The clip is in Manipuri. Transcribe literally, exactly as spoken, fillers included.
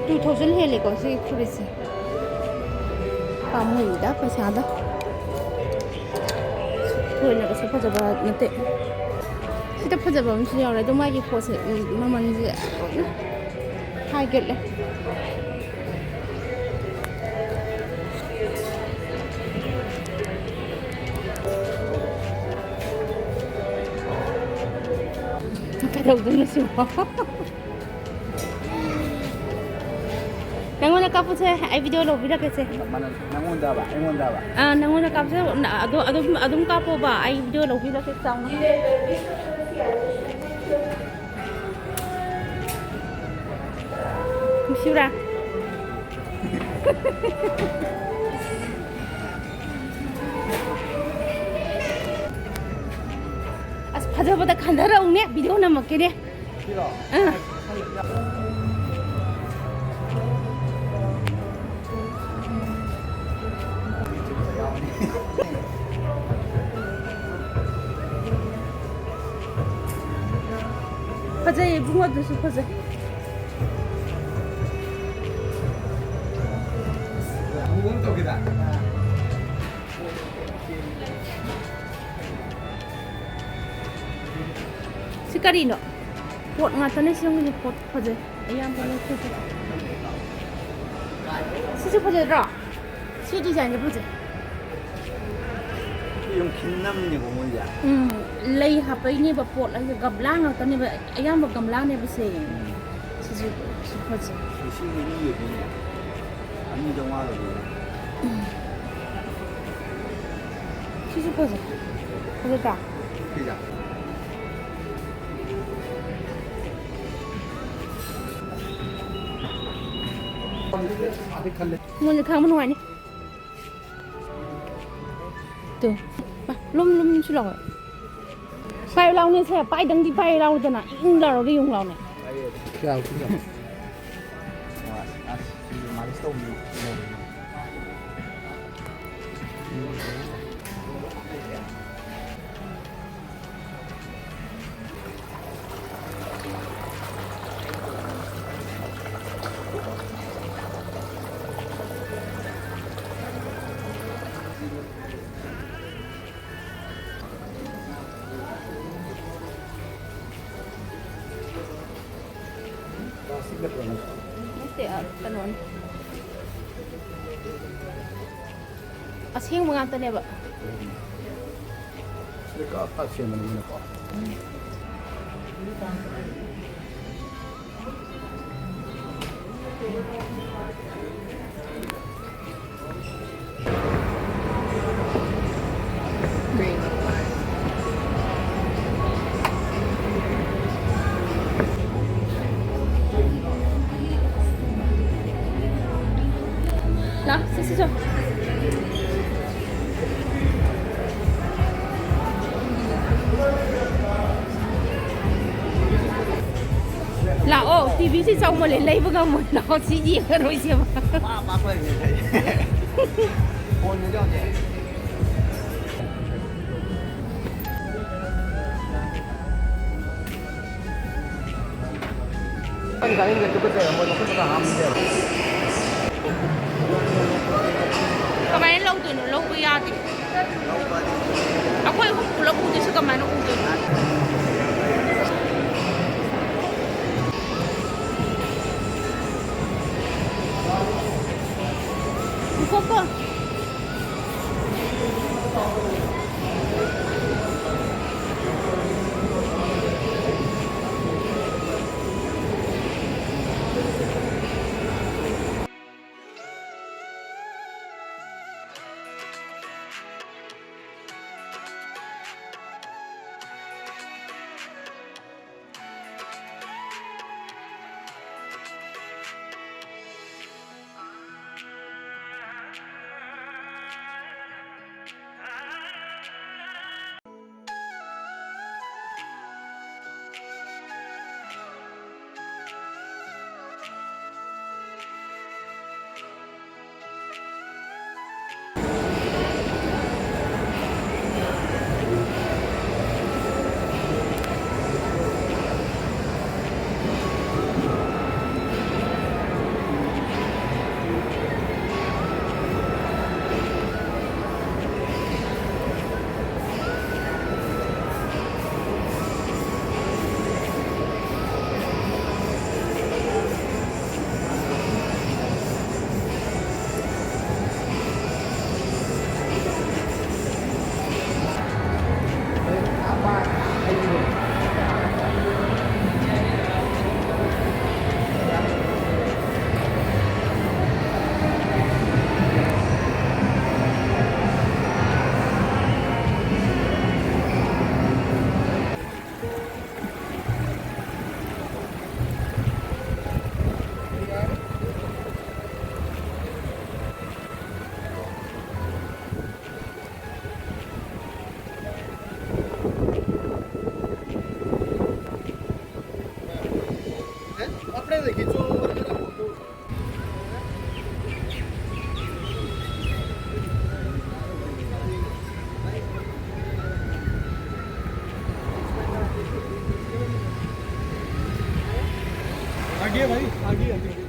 Two thousand ꯍꯦꯜꯂꯦꯀꯣ ꯁꯤꯒꯤ ꯐꯨꯔꯤꯠꯁꯦ꯫ ꯄꯥꯝꯃꯨꯏꯗ ꯄꯩꯁꯥꯗꯣ꯫ ꯊꯣꯏꯅ ꯀꯩꯁꯨ ꯐꯖꯕ ꯅꯠꯇꯦ꯫ ꯁꯤꯗ ꯐꯖꯕ ꯑꯃꯁꯨ ꯌꯥꯎꯔꯦ, ꯑꯗꯣ ꯃꯥꯒꯤ ꯄꯣꯠꯁꯦ, ꯎꯝ, ꯃꯃꯜꯁꯦ ꯂꯣꯏꯅ ꯍꯥꯏꯒꯠꯂꯦ꯫ ꯀꯩꯗꯧꯗꯣꯏꯅꯣ ꯁꯤꯕꯣ? ꯅꯪꯉꯣꯟꯗ ꯀꯥꯞꯄꯨꯁꯦ, ꯑꯩ ꯚꯤꯗꯤꯑꯣ ꯂꯧꯕꯤꯔꯛꯀꯦꯁꯦ꯫ ꯅꯪꯉꯣꯟꯗꯕ, ꯑꯩꯉꯣꯟꯗꯕ? ꯑꯥ, ꯅꯪꯉꯣꯟꯗ ꯀꯥꯞꯆꯧ꯫ ꯑꯗꯣ ꯑꯗꯨꯝ, ꯑꯗꯨꯝ ꯀꯥꯞꯄꯣꯕ, ꯑꯩ ꯚꯤꯗꯤꯑꯣ ꯂꯧꯕꯤꯔꯛꯀꯦ ꯆꯥꯎꯅ꯫ ꯅꯨꯡꯁꯤꯕ꯭ꯔꯥ? ꯑꯁ, ꯐꯖꯕꯗ ꯈꯟꯊꯔꯛꯎꯅꯦ, ꯚꯤꯗꯤꯑꯣ ꯅꯝꯃꯛꯀꯦꯅꯦ꯫ ꯑꯥ꯫ ꯐꯖꯩ ꯏꯕꯨꯡꯉꯣ, ꯑꯗꯨꯁꯨ ꯐꯖꯩ꯫ ꯁꯤ ꯀꯔꯤꯅꯣ? ꯄꯣꯠ ꯉꯥꯛꯇꯅꯦ ꯁꯤꯒꯨꯝꯕꯁꯦ, ꯄꯣꯠ ꯐꯖꯩ꯫ ꯑꯌꯥꯝꯕ ꯂꯣꯏ ꯐꯖꯩ꯫ ꯁꯤꯁꯨ ꯐꯖꯗ꯭ꯔꯣ? ꯁꯤ ꯗꯤꯖꯥꯏꯟꯁꯦ ꯐꯖꯩ꯫ ꯁꯤ ꯌꯥꯝ ꯈꯤꯟꯅꯕꯅꯤꯅꯦꯀꯣ ꯃꯣꯏꯁꯦ꯫ ꯎꯝ, ꯂꯩ ꯍꯥꯞꯄꯩꯅꯦꯕ, ꯄꯣꯠ ꯍꯥꯏꯁꯦ ꯒꯝꯂꯥ ꯉꯥꯛꯇꯅꯦꯕ, ꯑꯌꯥꯝꯕ ꯒꯝꯂꯥꯅꯦꯕ ꯁꯦ꯫ ꯎꯝ꯫ ꯁꯤꯁꯨ, ꯁꯤ ꯐꯖꯩ꯫ ꯂꯤꯁꯤꯡ ꯑꯅꯤ ꯑꯣꯏꯗꯣꯏꯅꯦ꯫ ꯑꯅꯤ ꯆꯥꯝꯃꯉꯥ ꯑꯣꯏꯗꯣꯏꯅꯦ꯫ ꯎꯝ꯫ ꯁꯤꯁꯨ ꯐꯖꯩ꯫ ꯐꯖꯗ꯭ꯔꯥ? ꯁꯤꯁꯦ? ꯃꯣꯏꯁꯦ ꯈꯥꯡꯕ ꯅꯨꯡꯉꯥꯏꯅꯤ꯫ ꯇꯨ꯫ ꯃꯥ, ꯂꯨꯝ ꯂꯨꯝꯁꯨ ꯂꯥꯎꯋꯦ꯫ ꯄꯥꯏꯌꯨ ꯂꯥꯎꯅꯦ ꯁꯦ, ꯄꯥꯏꯗꯪꯗꯤ ꯄꯥꯏꯌꯨ ꯂꯥꯎꯗꯅ꯫ ꯏꯪ ꯏꯪ ꯂꯥꯎꯔꯒ ꯌꯦꯡꯉꯨ ꯂꯥꯎꯅꯦ꯫ ꯀꯌꯥ ꯍꯧꯖꯤꯛ ꯌꯥꯝ ꯑꯁ, ꯑꯁ, ꯃꯥꯂꯤꯁ ꯇꯧꯕꯤꯌꯨ꯫ ꯅꯠꯇꯦ, ꯑ, ꯀꯩꯅꯣꯅꯤ꯫ ꯑꯁꯦꯡꯕ ꯉꯥꯛꯇꯅꯦꯕ꯫ ꯁꯤꯗ ꯀꯛꯑ ꯀꯛꯑ ꯁꯦꯝꯕꯅꯤꯅꯀꯣ꯫ ꯂꯥꯛ, ꯁꯤ, ꯁꯤ, ꯁꯤ꯫ ꯂꯥꯛꯑꯣ, ꯇꯤ ꯚꯤꯁꯤ ꯆꯥꯎꯃꯜꯂꯦ, ꯂꯩꯕ ꯉꯝꯃꯣꯏ꯫ ꯂꯥꯛꯑꯣ, ꯁꯤ ꯌꯦꯡꯉꯔꯣꯏꯁꯦꯕ꯫ ꯄꯥ, ꯄꯥ, ꯄꯥ, ꯄꯥ꯫ ꯐꯣꯟꯗꯨꯗꯤ ꯌꯥꯎꯗꯦ꯫ ꯀꯃꯥꯏꯅ ꯂꯧꯗꯣꯏꯅꯣ? ꯂꯧꯕ ꯌꯥꯗꯦ꯫ ꯑꯩꯈꯣꯏ ꯑꯍꯨꯝ ꯄꯨꯂꯞ ꯎꯗꯣꯏꯁꯦ ꯀꯃꯥꯏꯅ ꯎꯗꯣꯏꯅꯣ? ꯉꯥꯏꯈꯣꯀꯣ꯫ खींचो और मेरा फोटो। आगे भाई, आगे, आगे।